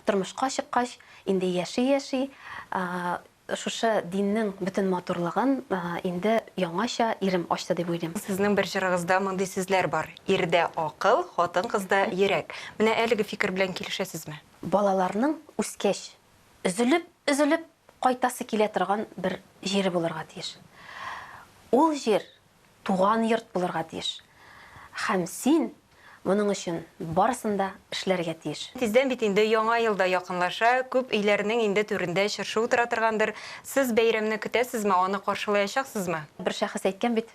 Тормышка чыккач, инде яши-яши, шушы диннең бөтен матурлыгын инде яңача ирем ачты дип уйлыйм. Сезнең бер җырыгызда мондый сүзләр бар, Ирдә акыл, хатын-кызда йөрәк. Менә әлеге фикер белән килешәсезме? Балаларның үскәч, өзелеп-өзелеп кайтасы килә торган бер җире булырга тиеш. Ул җир туган йорт булырга тиеш. Һәм син моның өчен барысын да эшләргә тиеш. Тиздән бит инде Яңа ел да якынлаша, күп өйләрнең инде түрендә чыршы утыра торгандыр. Сез бәйрәмне көтәсезме, аны каршылаячаксызмы? Бер шәхес әйткән бит,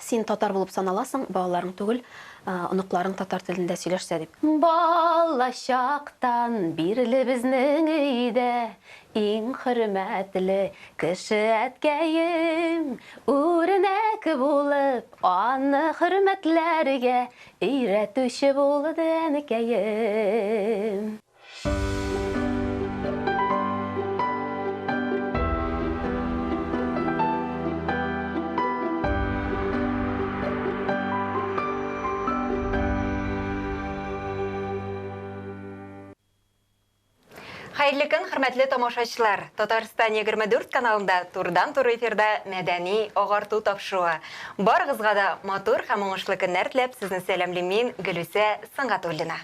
Син татар булып саналасың, балаларың түгел, оныкларың татар телендә сөйләшсә, дип. Балачактан бирле безнең өйдә иң хөрмәтле кеше әткәем. Үрнәк булып, аны хөрмәтләргә өйрәтүче булды әнкәем. Хәерле көн, хөрмәтле тамашачылар! Татарстан 24 каналында турыдан-туры эфирда Мәдәни агарту тапшыруы. Барыгызга да матур һәм уңышлы көннәр теләп, сезне сәламлим мин, Гөлүсә Сөнгатуллина.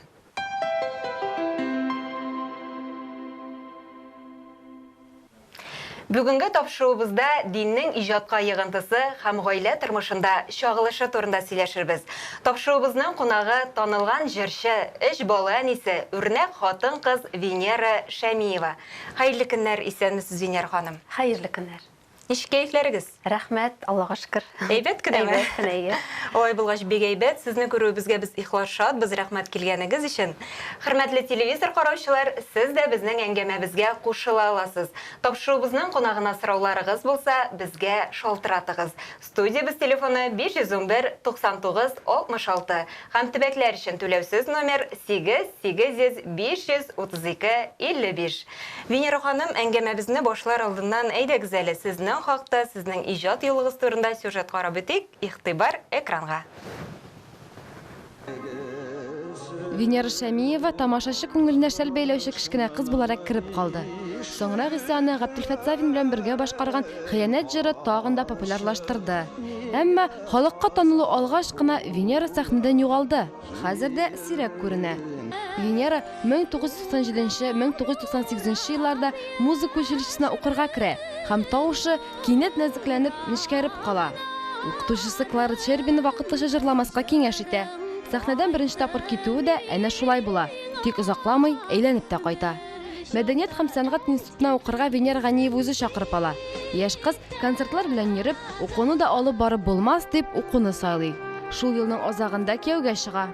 Бүгенге тапшыруыбызда диннең иҗатка йогынтысы һәм гаилә тормышында чагылышы турында сөйләшербез. Тапшыруыбызның кунагы танылган җырчы, өч бала әнисе, үрнәк хатын-кыз Венера Шәмиева. Хәерле көннәр, исәнмесез, Венера ханым. Хәерле көннәр. Ничек кәефләрегез? Рәхмәт, Аллага шөкер. Әйбәт кенәме? Әйбәт кенә, әйе. Алай булгач, бик әйбәт. Сезне күрүебезгә без ихлас шатбыз. Рәхмәт килгәнегез өчен. Хөрмәтле телевизор караучылар, сез дә безнең әңгәмәбезгә кушыла аласыз. Тапшыруыбызның кунагына сорауларыгыз булса, безгә шалтыратыгыз. Студиябез телефоны 511 99 66 һәм төбәкләр өчен түләүсез номер 8 800 532 55. Венера ханым, әңгәмәбезне башлар алдыннан, әйдәгез әле, сезнең хакта, сезнең иҗат юлыгыз турында сюжет карап үтик, игътибар экранга. Венера Шәмиева тамашачы күңеленә шәл бәйләүче кечкенә кыз буларак кереп калды. Соңрак исә аны Габделфәт Сафин белән бергә башкарган Хыянәт җыры тагын да популярлаштырды. Әмма халыкка танылу алгач кына Венера сәхнәдән югалды. Хәзер дә сирәк күренә. Венера 1997-1998 елларда музыка училищесына укырга керә һәм тавышы кинәт нәзекләнеп, нечкәреп кала. Укытучысы Клара Чербина вакытлыча җырламаска киңәш итә. Сәхнәдән беренче тапкыр китүе дә әнә шулай була, тик озакламый әйләнеп тә кайта. Мәдәният һәм сәнгать институтына укырга Венера Ганиева үзе чакырып ала. Яшь кыз концертлар белән йөреп, укуны да алып барып булмас дип, укуны сайлый. Шул елның азагында кияүгә чыга.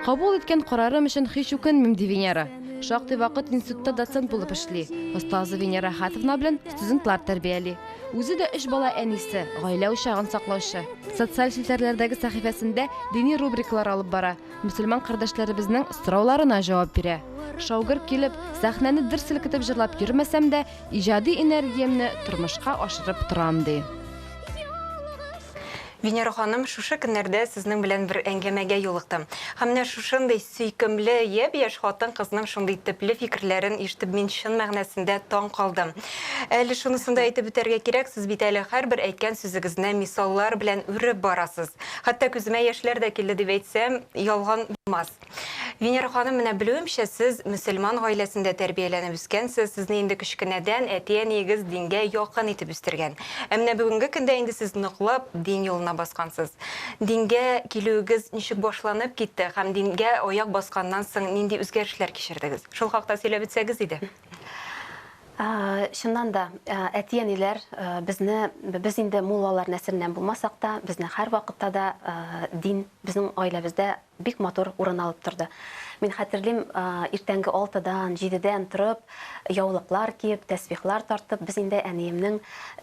Кабул иткән карарым өчен һич үкенмим, ди Венера. Шактый вакыт институтта доцент булып эшли. Остазы Венера Әхәтовна белән студентлар тәрбияли. Үзе дә өч бала әнисе, гаилә учагын саклаучы. Социаль челтәрләрдәге сәхифәсендә дини рубрикалар алып бара. Мөселман кардәшләребезнең сорауларына җавап бирә. Шаугыр килеп, сәхнәне дер селкетеп җырлап йөрмәсәм дә, иҗади энергиямне тормышка ашырып торам, ди. Венера ханым, шушы көннәрдә сезнең белән бер әңгәмәгә юлыктым. Һәм менә шушындый сөйкемле, япь-яшь хатын-кызның шундый төпле фикерләрен ишетеп, мин чын мәгънәсендә таң калдым. Әле шунысын да әйтеп үтәргә кирәк, сез бит әле һәрбер әйткән сүзегезне мисаллар белән үреп барасыз. Хәтта күземә яшьләр дә килде дип әйтсәм, ялган булмас. Венера ханым, менә белүемчә, сез мөселман гаиләсендә тәрбияләнеп үскәнсез, сезне инде кечкенәдән әти-әниегез дингә якын итеп үстергән. Ә менә бүгенге көндә инде сез ныклап дин юлына баскансыз. Дингә килүегез ничек башланып китте һәм дингә аяк басканнан соң нинди үзгәрешләр кичердегез? Шул хакта сөйләп үтсәгез иде. Чыннан да, әти-әниләр безне, без инде муллалар нәселеннән булмасак та, безне һәрвакытта да дин безнең гаиләбездә бик матур урын алып торды. Мин хәтерлим, иртәнге алтыдан, җидедән торып, яулыклар киеп, тәсбихлар тартып, без инде әниемнең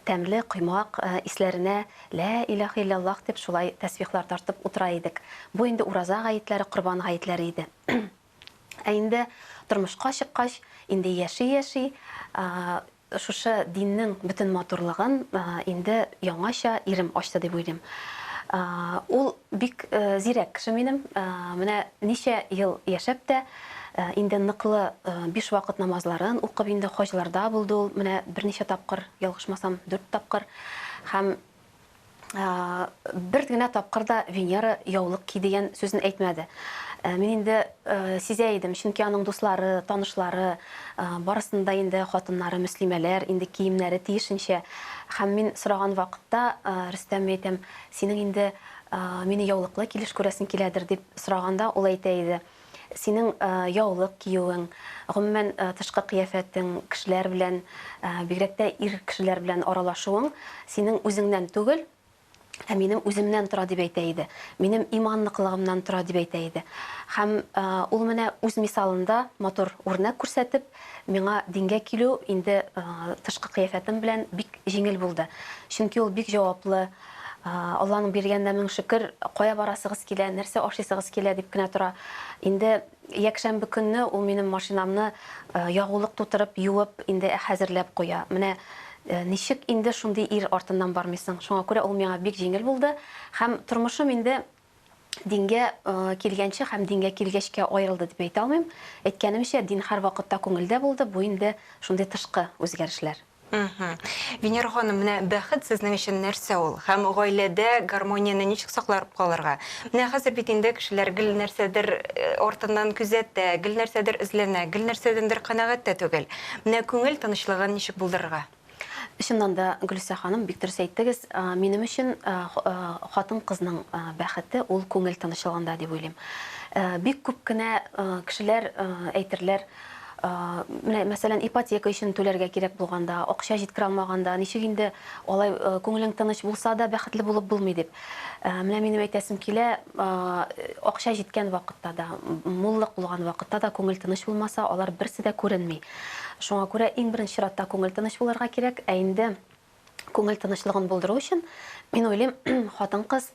тәмле коймак исләренә Лә иләһә илляллаһ дип шулай тәсбихлар тартып утыра идек. Бу инде ураза гаетләре, корбан гаетләре иде. Ә инде тормышка чыккач, инде яши-яши, шушы диннең бөтен матурлыгын инде яңача ирем ачты дип уйлыйм. Ул бик зирәк кеше минем. Менә ничә ел яшәп тә, Инде ныклы биш вакыт намазларын укып, инде хаҗларда булды ул, менә берничә тапкыр, ялгышмасам, дүрт тапкыр. Һәм бер генә тапкыр да Венера яулык ки дигән сүзен әйтмәде. Мин инде сизә идем, чөнки аның дуслары, танышлары, барысын да инде хатыннары мөслимәләр, инде киемнәре тиешенчә. Һәм мин сораган вакытта, Рөстәм, әйтәм, синең инде мине яулыклы килеш күрәсең киләдер, дип сораганда, ул әйтә иде, Синең яулык киюең, гомумән, тышкы кыяфәтең, кешеләр белән, бигрәк тә ир кешеләр белән аралашуың синең үзеңнән түгел, ә минем үземнән тора, дип әйтә иде. Минем иман ныклыгымнан тора, дип әйтә иде. Һәм ул менә үз мисалында матур үрнәк күрсәтеп, миңа дингә килү инде тышкы кыяфәтем белән бик җиңел булды. Чөнки ул бик җаваплы, Алланың биргәненә мең шөкер, кая барасыгыз килә, нәрсә ашыйсыгыз килә дип кенә тора. Инде якшәмбе көнне ул минем машинамны ягулык тутырып, юып, инде хәзерләп куя. Менә ничек инде шундый ир артыннан бармыйсың? Шуңа күрә ул миңа бик җиңел булды. Һәм тормышым инде дингә килгәнче һәм дингә килгәчкә аерылды дип әйтә алмыйм. Әйткәнемчә, дин һәрвакытта күңелдә булды, бу инде шундый тышкы үзгәрешләр. Венера ханым, менә бәхет сезнең өчен нәрсә ул? Һәм гаиләдә гармонияне ничек саклап калырга? Менә хәзер бит инде кешеләр гел нәрсәдер артыннан күзәтә, гел нәрсәдер эзләнә, гел нәрсәдәндер канәгать тә түгел. Менә күңел тынычлыгын ничек булдырырга? Чыннан да, Гөлүсә ханым, бик дөрес әйттегез. Минем өчен хатын-кызның бәхете ул күңел тынычлыгында дип уйлыйм. Бик күп кенә кешеләр әйтерләр, Менә, мәсәлән, ипотека өчен түләргә кирәк булганда, акча җиткерә алмаганда, ничек инде алай күңелең тыныч булса да бәхетле булып булмый дип. Менә минем әйтәсем килә, акча җиткән вакытта да, муллык булган вакытта да күңел тыныч булмаса, алар берсе дә күренми. Шуңа күрә иң беренче чиратта күңел тыныч булырга кирәк, ә инде Күңел тынычлыгын булдыру өчен, мин уйлыйм, хатын-кыз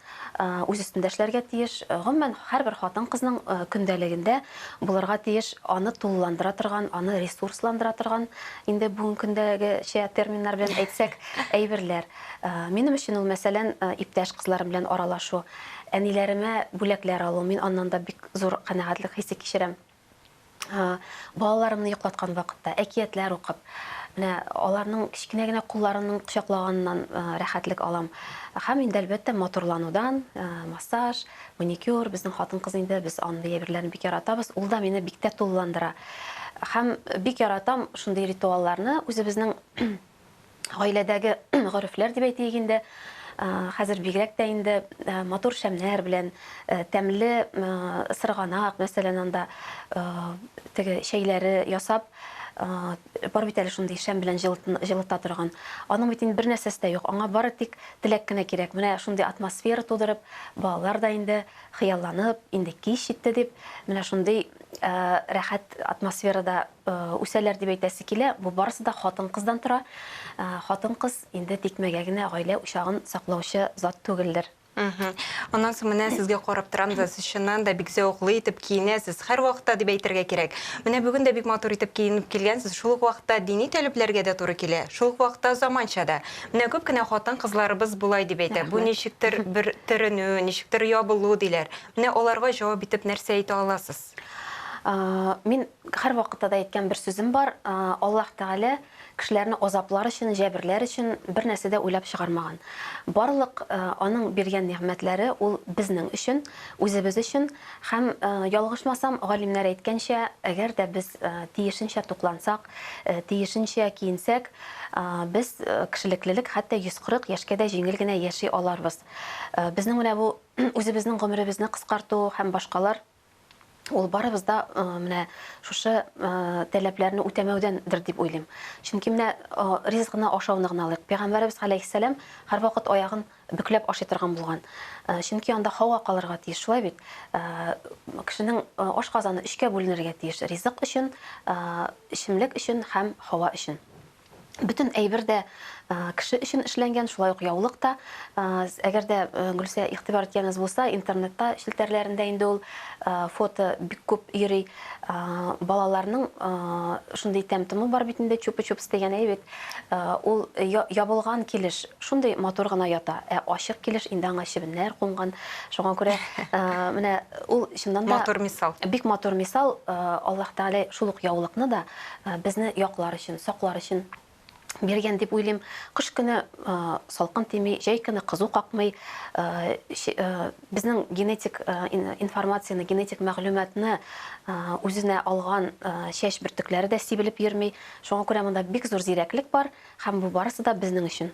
үз өстендә эшләргә тиеш. Гомумән, һәрбер хатын-кызның көндәлегендә булырга тиеш аны тулыландыра торган, аны ресурсландыра торган, инде бүгенге көндәгечә терминнар белән әйтсәк, әйберләр. Минем өчен ул, мәсәлән, иптәш кызларым белән аралашу, әниләремә бүләкләр алу, мин аннан да бик зур канәгатьлек хисе кичерәм. Балаларымны йоклаткан вакытта әкиятләр укып, менә аларның кечкенә генә кулларының кочаклаганыннан рәхәтлек алам. Һәм инде, әлбәттә, матурланудан, массаж, маникюр, безнең хатын-кыз инде, без андый әйберләрне бик яратабыз, ул да мине бик тә тулыландыра. Һәм бик яратам шундый ритуалларны, үзебезнең гаиләдәге горефләр дип әйтик инде, хәзер бигрәк тә инде матур шәмнәр белән, тәмле сырганак, мәсәлән, анда теге чәйләре ясап, бар бит әле шундый шәм белән җылыта торган. Аның бит инде бер нәрсәсе дә юк, аңа бары тик теләк кенә кирәк. Менә шундый атмосфера тудырып, балалар да инде хыялланып, инде кич җитте дип, менә шундый рәхәт атмосферада Үсәләр дип әйтәсе килә, бу барысы да хатын-кыздан тора. Хатын-кыз инде тикмәгә генә гаилә учагын саклаучы зат түгелдер. Аннан соң менә сезгә карап торам да, сез чыннан да бик зәвыклы итеп киенәсез. Һәрвакытта дип әйтергә кирәк. Менә бүген дә бик матур итеп киенеп килгәнсез. Шул ук вакытта дини таләпләргә дә туры килә, шул ук вакытта заманча да. Менә күп кенә хатын-кызларыбыз болай дип әйтә, бу ничектер бер төренү, ничектер ябылу диләр. Менә аларга җавап итеп нәрсә әйтә аласыз? Мин һәрвакытта да әйткән бер сүзем бар, Аллаһ Тәгалә кешеләрне азаплар өчен, җәберләр өчен бер нәрсә дә уйлап чыгармаган. Барлык Аның биргән нигъмәтләре ул безнең өчен, үзебез өчен һәм, ялгышмасам, галимнәр әйткәнчә, әгәр дә без тиешенчә туклансак, тиешенчә киенсәк, без кешелеклелек хәтта 140 яшькә дә җиңел генә яши аларбыз. Безнең менә бу үзебезнең гомеребезне кыскарту һәм башкалар Ул барыбыз да менә шушы таләпләрне үтәмәүдәндер дип уйлыйм. Чөнки менә ризыкны ашауны гына алыйк. Пәйгамбәребез галәйһиссәлам һәрвакыт аягын бөкләп ашый торган булган. Чөнки анда һава калырга тиеш, шулай бит? Кешенең ашказаны өчкә бүленергә тиеш: ризык өчен, эчемлек өчен һәм һава өчен. Бөтен әйбер дә кеше өчен эшләнгән, шулай ук яулык та. Әгәр дә, Гөлсә, игътибар иткәнегез булса, интернетта челтәрләрендә инде ул фото бик күп йөри. Балаларның шундый тәм-томы бар бит инде, чупа-чупс дигән әй бит. Ул ябылган килеш шундый матур гына ята, ә ачык килеш инде аңа чебеннәр кунган. Шуңа күрә менә ул чыннан да Матур мисал. Бик матур мисал. Аллаһ Тәгалә шул ук яулыкны да Безне яклар өчен, саклар өчен биргән дип уйлыйм. Кыш көне салкын тими, җәй көне кызу какмый. Безнең генетик информацияне, генетик мәгълүматны үзенә алган чәч бөртекләре дә сибелеп йөрми. Шуңа күрә монда бик зур зирәклек бар һәм бу барысы да безнең өчен.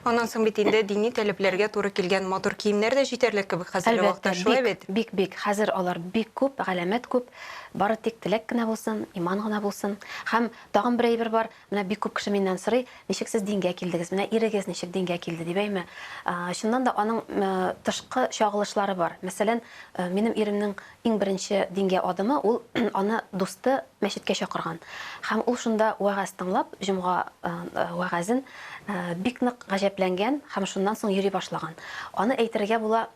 Аннан соң бит инде дини таләпләргә туры килгән матур киемнәр дә җитәрлек кебек хәзерге вакытта, шулай бит? Бик, бик. Хәзер алар бик күп, галәмәт күп. Бары тик теләк кенә булсын, иман гына булсын. Һәм тагын бер әйбер бар, менә бик күп кеше миннән сорый, ничек сез дингә килдегез, менә ирегез ничек дингә килде, дип, әйме. Чыннан да аның тышкы чагылышлары бар. Мәсәлән, минем иремнең иң беренче дингә адымы, ул аны дусты мәчеткә чакырган. Һәм ул шунда вәгазь тыңлап, җомга вәгазен, бик нык гаҗәпләнгән һәм шуннан соң йөри башлаган. Аны әйтергә була,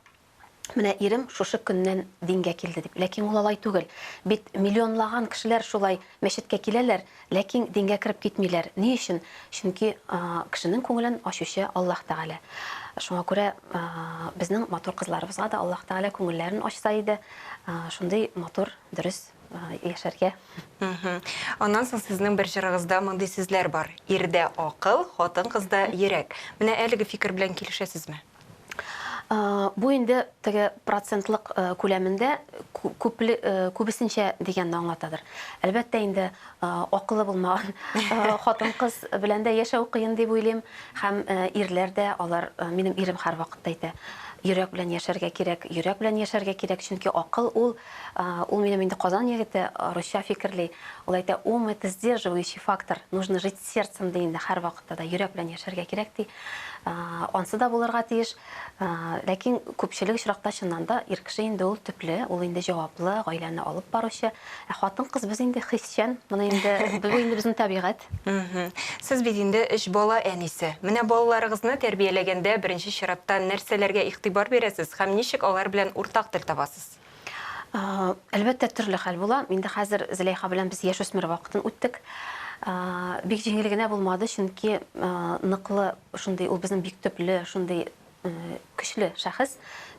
менә ирем шушы көннән дингә килде дип. Ләкин ул алай түгел. Бит миллионлаган кешеләр шулай мәчеткә киләләр, ләкин дингә кереп китмиләр. Ни өчен? Чөнки кешенең күңелен ачучы Аллаһ Тәгалә. Шуңа күрә безнең матур кызларыбызга да Аллаһ Тәгалә күңелләрен ачса иде, шундый матур, дөрес яшәргә. Аннан соң сезнең бер җырыгызда мондый сүзләр бар, Ирдә акыл, хатын-кызда йөрәк. Менә әлеге фикер белән килешәсезме? Бу инде теге процентлык күләмендә күпле, күбесенчә дигәнне аңлатадыр. Әлбәттә инде, акылы булмаган хатын-кыз белән дә яшәү кыен дип уйлыйм. Һәм ирләр дә алар, минем ирем һәрвакытта әйтә, йөрәк белән яшәргә кирәк, йөрәк белән яшәргә кирәк, чөнки акыл ул, ул минем инде Казан егете, русча фикерли. Ул әйтә, ум это сдерживающий фактор, нужно жить сердцем, ди инде һәрвакытта да йөрәк белән яшәргә кирәк, ди. Ансы да булырга тиеш. Ләкин күпчелек очракта чыннан да ир кеше инде ул төпле, ул инде җаваплы, гаиләне алып баручы. Ә хатын-кыз без инде хисчән, моны инде бу инде безнең табигать. Сез бит инде өч бала әнисе. Менә балаларыгызны тәрбияләгәндә беренче чиратта нәрсәләргә игътибар бирәсез һәм ничек алар белән уртак тел табасыз? Әлбәттә, төрле хәл була. Инде хәзер Зөләйха белән без яшүсмер вакытын үттек. Бик җиңел генә булмады, чөнки ныклы шундый, ул безнең бик төпле, шундый көчле шәхес.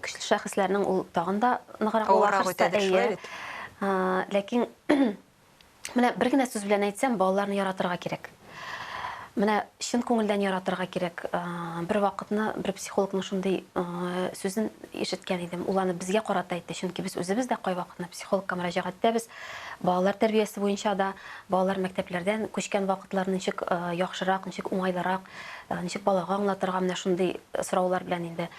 Көчле шәхесләрнең ул тагын да ныграк була, Авыррак ахрысы. үтәдер, шулай Әйе. бит? Ләкин Менә бер генә сүз белән әйтсәм, балаларны яратырга кирәк. Менә чын күңелдән яратырга кирәк. Бер вакытны бер психологның шундый сүзен ишеткән идем. Ул аны безгә карата әйтте, чөнки без үзебез дә кайвакытны психологка мөрәҗәгать итәбез. Балалар тәрбиясе буенча да, балалар мәктәпләрдән күчкән вакытлар ничек яхшырак, ничек уңайлырак, ничек балага аңлатырга, менә шундый сораулар белән инде.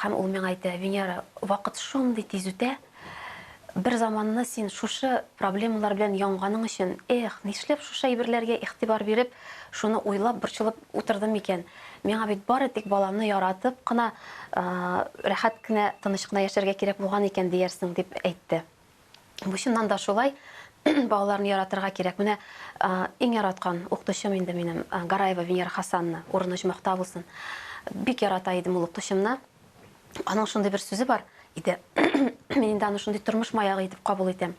Һәм ул миңа әйтә, Венера, вакыт шундый тиз үтә, Бер заманны син шушы проблемалар белән янганың өчен, эх, нишләп шушы әйберләргә игътибар биреп, шуны уйлап, борчылып утырдым икән? Миңа бит бары тик баламны яратып кына, рәхәт кенә, тыныч кына яшәргә кирәк булган икән, диярсең, дип әйтте. Бу чыннан да шулай, балаларны яратырга кирәк. Менә иң яраткан укытучым инде минем, Гараева Венера Хасановна, урыны оҗмахта булсын. Бик ярата идем ул укытучымны. Аның шундый бер сүзе бар иде. Мин инде аны шундый тормыш маягы итеп кабул итәм.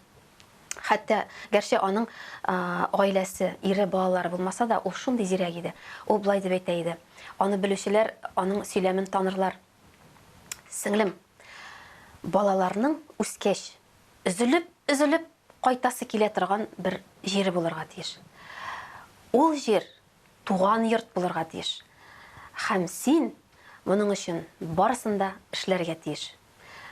Хәтта, гәрчә аның гаиләсе, ире, балалары булмаса да, ул шундый зирәк иде. Ул болай дип әйтә иде. Аны белүчеләр аның сөйләмен танырлар. Сеңлем, балаларның үскәч, өзелеп-өзелеп кайтасы килә торган бер җире булырга тиеш. Ул җир туган йорт булырга тиеш. Һәм син моның өчен барысын да эшләргә тиеш.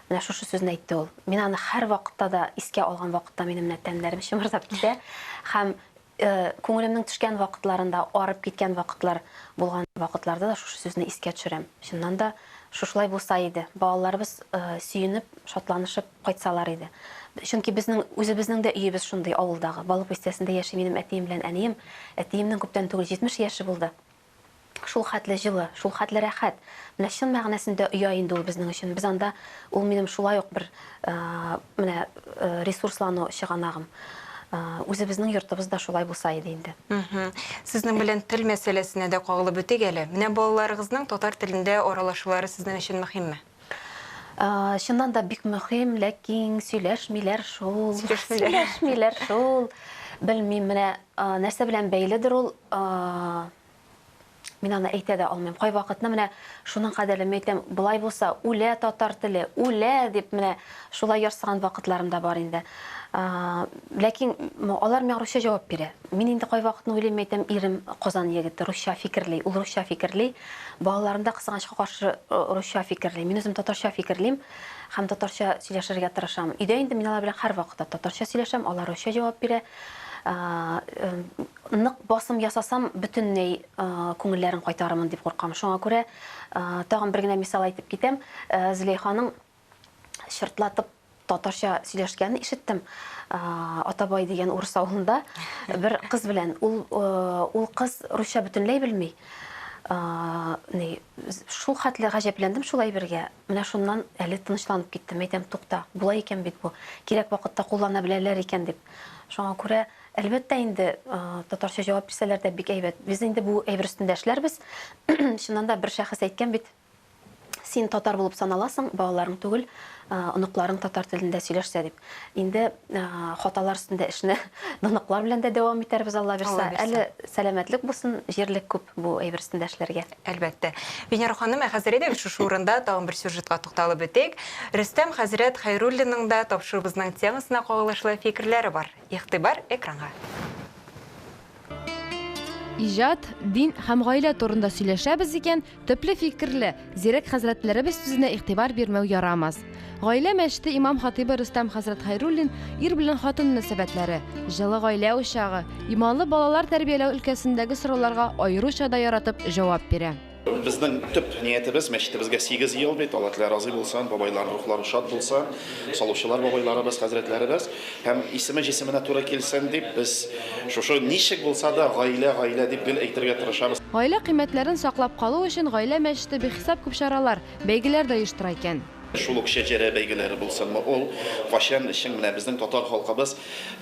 Менә шушы сүзне әйтте ул. Мин аны һәрвакытта да искә алган вакытта минем менә тәннәрем чымырдап китә. Һәм күңелемнең төшкән вакытларында, арып киткән вакытлар булган вакытларда да шушы сүзне искә төшерәм. Чыннан да, шушылай булса иде. Балаларыбыз сөенеп, шатланышып кайтсалар иде. Чөнки безнең үзебезнең дә өебез шундый авылдагы. Балык бистәсендә яши минем әтием белән әнием. Әтиемнең күптән түгел 70 яше булды. Шул хәтле җылы, шул хәтле рәхәт. Менә чын мәгънәсендә оя инде ул безнең өчен. Без анда, ул минем шулай ук бер менә ресурслану чыганагым. Үзебезнең йортыбыз да шулай булса иде инде. Сезнең белән тел мәсьәләсенә дә кагылып үтик әле. Менә балаларыгызның татар телендә аралашулары сезнең өчен мөһимме? Чыннан да бик мөһим, ләкин сөйләшмиләр шул. Сөйләшмиләр шул. Белмим, менә нәрсә белән бәйледер ул. Мин аны әйтә дә алмыйм. Кайвакытны менә шуның кадәрле мин әйтәм, болай булса, үлә татар теле, үлә дип менә шулай ярсыган вакытларым да бар инде. Ләкин алар миңа русча җавап бирә. Мин инде кайвакытны уйлыйм, мин әйтәм, ирем Казан егете, русча фикерли, ул русча фикерли. Балаларым да кызганычка каршы русча фикерли. Мин үзем татарча фикерлим һәм татарча сөйләшергә тырышам. Өйдә инде мин алар белән һәрвакытта татарча сөйләшәм, алар русча җавап бирә. Нык басым ясасам, бөтенләй күңелләрен кайтарырмын дип куркам. Шуңа күрә тагын бер генә мисал әйтеп китәм. Зөләйханың чыртлатып татарча сөйләшкәнен ишеттем. Атабай дигән урыс авылында бер кыз белән. Ул ул кыз русча бөтенләй белми. Ни, шул хәтле гаҗәпләндем шул әйбергә. Менә шуннан әле тынычланып киттем. Әйтәм, тукта, болай икән бит бу. Кирәк вакытта куллана беләләр икән дип. Шуңа күрә Әлбәттә инде, татарча җавап бирсәләр дә бик әйбәт. Без инде бу әйбер өстендә эшләрбез. Чыннан да бер шәхес әйткән бит, син татар булып саналасың, балаларың түгел, оныкларың татар телендә сөйләшсә дип. Инде хаталар өстендә эшне оныклар белән дә дәвам итәрбез, Алла бирса. Әле сәламәтлек булсын, җирлек күп бу әйбер өстендә эшләргә. Әлбәттә. Венера ханым, ә хәзер әйдәгез шушы урында тагын бер сюжетка тукталып үтик. Рөстәм хәзрәт Хәйруллинның да тапшыруыбызның темасына кагылышлы фикерләре бар. Игътибар экранга! Иҗат, дин һәм гаилә турында сөйләшәбез икән, төпле фикерле, зирәк хәзрәтләребез сүзенә игътибар бирмәү ярамас. Гаилә мәчете имам-хатыйбы Рөстәм хәзрәт Хәйруллин ир белән хатын мөнәсәбәтләре, җылы гаилә учагы, иманлы балалар тәрбияләү өлкәсендәге сорауларга аеруча да яратып җавап бирә. Безнең төп ниятебез, мәчетебезгә 8 ел бит, Алла Тәгалә разый булсын, бабайларның рухлары шат булсын, салучылар бабайларыбыз, хәзрәтләребез, һәм исеме җисеменә туры килсен дип, без шушы ничек булса да гаилә, гаилә дип гел әйтергә тырышабыз. Гаилә кыйммәтләрен саклап калу өчен Гаилә мәчете бихисап күп чаралар, бәйгеләр дә оештыра икән. Шул ук шәҗәрә бәйгеләре булсынмы ул, кайчан өчен менә безнең татар халкыбыз,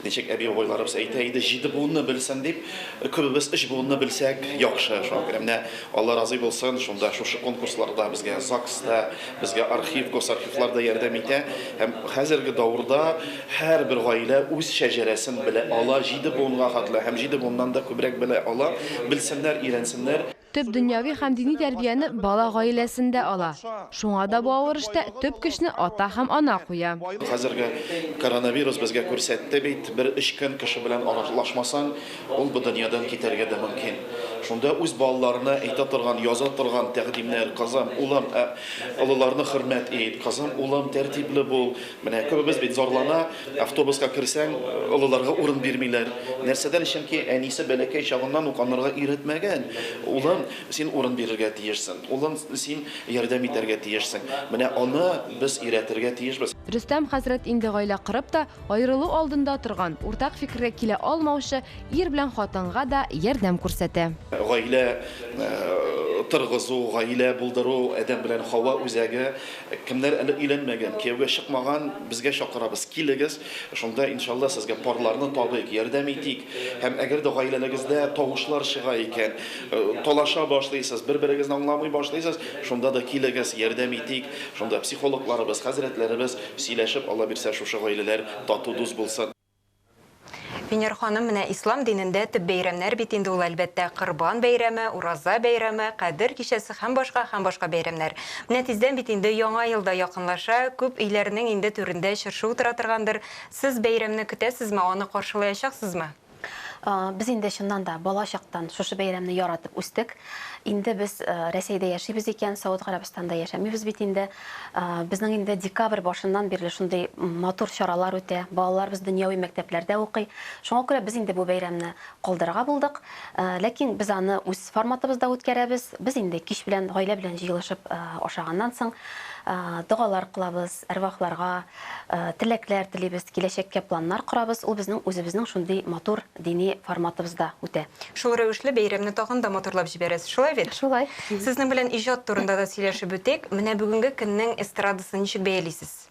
ничек әби-бабайларыбыз әйтә иде, җиде буынны белсен дип, күбебез өч буынны белсәк, яхшы. Шуңа күрә менә Алла разый булсын, шунда шушы конкурсларда безгә ЗАГС та, безгә архив, госархивлар да ярдәм итә. Һәм хәзерге даурда һәрбер гаилә үз шәҗәрәсен белә ала, җиде буынга хатлы һәм җиде буыннан да күбрәк белә ала. Белсеннәр, өйрәнсеннәр. Төп дөньяви һәм дини тәрбияне бала гаиләсендә ала. Шуңа да бу авыр эштә төп көчне ата һәм ана куя. Хәзерге коронавирус безгә күрсәтте бит, бер өч көн кеше белән аралашмасаң, ул бу дөньядан китәргә дә мөмкин. Шунда үз балаларына әйтә торган, яза торган тәкъдимнәр, кызым, улым, олыларны хөрмәт ит, кызым, улым, тәртипле бул. Менә күбебез бит зарлана, автобуска керсәң, олыларга урын бирмиләр. Нәрсәдән? Чөнки әнисе бәләкәй чагыннан ук анарга өйрәтмәгән. Улым, син урын бирергә тиешсең. Улым, син ярдәм итәргә тиешсең. Менә аны без өйрәтергә тиешбез. Рөстәм хәзрәт инде гаилә корып та, аерылу алдында торган, уртак фикергә килә алмаучы ир белән хатынга да ярдәм күрсәтә. Гаилә торгызу, гаилә булдыру, Адәм белән Хава үзәге. Кемнәр әле өйләнмәгән, кияүгә чыкмаган, безгә чакырабыз, килегез, шунда, иншалла, сезгә парларны табыйк, ярдәм итик. Һәм әгәр дә гаиләлегездә тавышлар чыга икән, талаша башлыйсыз, бер-берегезне аңламый башлыйсыз, шунда да килегез, ярдәм итик. Шунда психологларыбыз, хәзрәтләребез сөйләшеп, Алла бирсә, шушы гаиләләр тату, дус булсын. Венера ханым, менә ислам динендә төп бәйрәмнәр бит инде ул, әлбәттә, Корбан бәйрәме, Ураза бәйрәме, Кадер кичәсе һәм башка, һәм башка бәйрәмнәр. Менә тиздән бит инде Яңа ел да якынлаша, күп өйләрнең инде түрендә чыршы утыра торгандыр. Сез бәйрәмне көтәсезме, аны каршылаячаксызмы? Без инде чыннан да бала чактан шушы бәйрәмне яратып үстек. Инде без Рәсәйдә яшибез икән, Сауд Гарәбстанда яшәмибез бит инде. Безнең инде декабрь башыннан бирле шундый матур чаралар үтә. Балаларыбыз дөньяви мәктәпләрдә укый. Шуңа күрә без инде бу бәйрәмне калдырырга булдык. Ләкин без аны үз форматыбызда үткәрәбез. Без инде кич белән гаилә белән җыелышып ашаганнан соң догалар кылабыз, әрвахларга теләкләр телибез, киләчәккә планнар корабыз. Ул безнең үзебезнең шундый матур дини форматыбызда үтә. Шул рәвешле бәйрәмне тагын да матурлап җибәрәсез, шулай бит? Шулай. Сезнең белән иҗат турында да сөйләшеп үтик. Менә бүгенге көннең эстрадасын ничек бәялисез?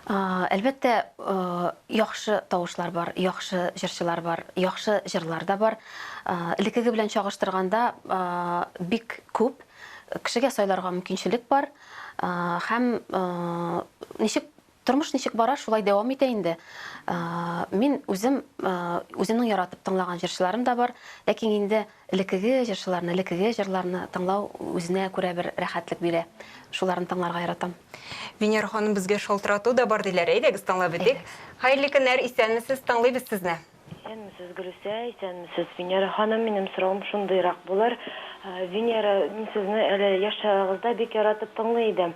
Әлбәттә, яхшы тавышлар бар, яхшы җырчылар бар, яхшы җырлар да бар. Элеккеге белән чагыштырганда бик күп кешегә сайларга мөмкинчелек бар. Һәм ничек тормыш ничек бара, шулай дәвам итә инде. Мин үзем үземнең яратып тыңлаган җырчыларым да бар, ләкин инде элеккеге җырчыларны, элеккеге җырларны тыңлау үзенә күрә бер рәхәтлек бирә. Шуларны тыңларга яратам. Венера ханым, безгә шалтырату да бар диләр. Әйдәгез, тыңлап үтик. Хәерле көннәр, исәнмесез, тыңлыйбыз сезне. Исәнмесез, Гөлүсә, исәнмесез, Венера ханым. Минем соравым шундыйрак булыр. Венера, мин сезне әле яшь чагыгызда бик яратып тыңлый идем.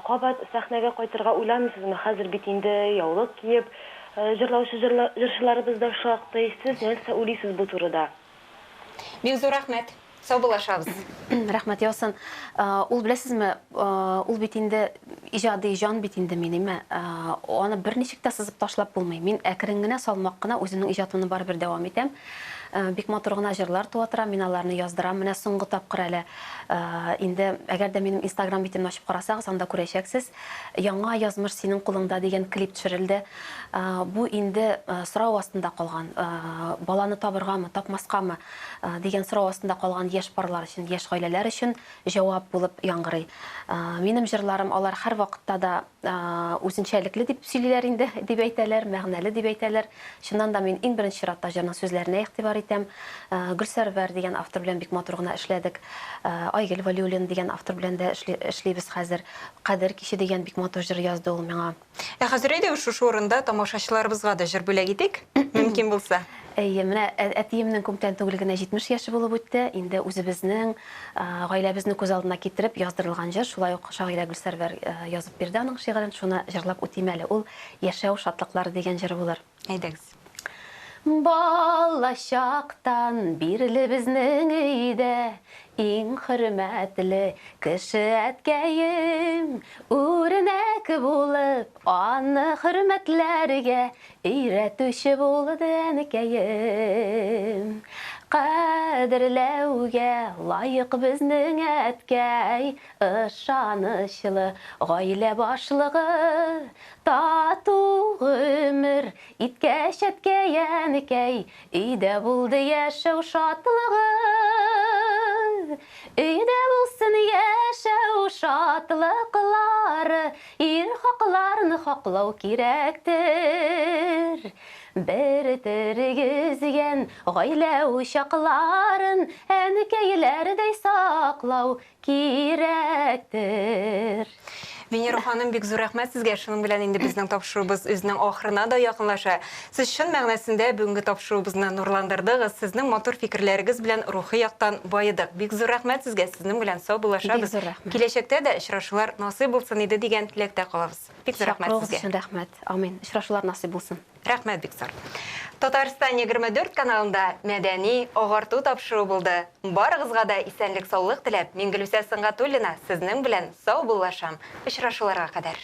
Кабат сәхнәгә кайтырга уйламыйсызмы? Хәзер бит инде яулык киеп җырлаучы җырчыларыбыз да шактый. Сез нәрсә уйлыйсыз бу турыда? Бик зур рәхмәт. Саубуллашабыз. Рәхмәт яусын. Ул беләсезме, ул бит инде иҗади җан бит инде мин, име. Аны берничек тә сызып ташлап булмый. Мин әкрен генә, салмак кына үземнең иҗатымны барыбер дәвам итәм. Бик матур гына җырлар туа тора, мин аларны яздырам. Менә соңгы тапкыр әле инде, әгәр дә минем Инстаграм битемне ачып карасагыз, анда күрәчәксез. Яңа язмыш синең кулыңда дигән клип төшерелде. Бу инде сорау астында калган, баланы табыргамы, тапмаскамы дигән сорау астында калган яшь парлар өчен, яшь гаиләләр өчен җавап булып яңгырый. Минем җырларым алар һәрвакытта да үзенчәлекле дип сөйлиләр инде, дип әйтәләр, мәгънәле дип әйтәләр. Чыннан да мин иң беренче чиратта җырның сүзләренә игътибар итәм. Гөлсәрвәр дигән автор белән бик матур гына эшләдек. Айгөл Вәлиуллина дигән автор белән дә эшлибез хәзер. Кадер киче дигән бик матур җыр язды ул миңа. Ә хәзер әйдәгез шушы урында тамашачыларыбызга да җыр бүләк итик, мөмкин булса. Әйе, менә әтиемнең күптән түгел генә 70 яше булып үтте. Инде үзебезнең гаиләбезне күз алдына китереп яздырылган җыр, шулай ук шагыйрә Гөлсәрвәр язып бирде аның шигырен, шуны җырлап үтим әле. Ул Яшәү шатлыклары дигән җыр булыр. Әйдәгез. Бала чактан бирле безнең өйдә иң хөрмәтле кеше әткәем. Үрнәк булып, аны хөрмәтләргә өйрәтүче булды әнкәем. Кадерләүгә лаек безнең әткәй, ышанычлы гаилә башлыгы. Тату гомер иткәч әткәй, әнкәй, өйдә булды яшәү шатлыгы. Өйдә булсын яшәү шатлыклары, ир хакларын хаклау кирәктер. Бер тергезгән гаилә учакларын әнкәйләрдәй саклау кирәктер. Венера ханым, бик зур рәхмәт сезгә. Шуның белән инде безнең тапшыруыбыз үзенең ахырына да якынлаша. Сез чын мәгънәсендә бүгенге тапшыруыбызны нурландырдыгыз. Сезнең матур фикерләрегез белән рухи яктан баедык. Бик зур рәхмәт сезгә. Сезнең белән саубуллашабыз. Бик зур рәхмәт. Киләчәктә дә очрашулар насыйп булсын иде дигән теләктә калабыз. Бик зур рәхмәт Чакыруыгыз сезгә. өчен рәхмәт. Амин. Очрашулар насыйп булсын. Рәхмәт бик зур. Татарстан 24 каналында мәдәни агарту тапшыруы булды. Барыгызга да исәнлек-саулык теләп, мин Гөлүсә Сөнгатуллина сезнең белән саубуллашам. Очрашуларга кадәр.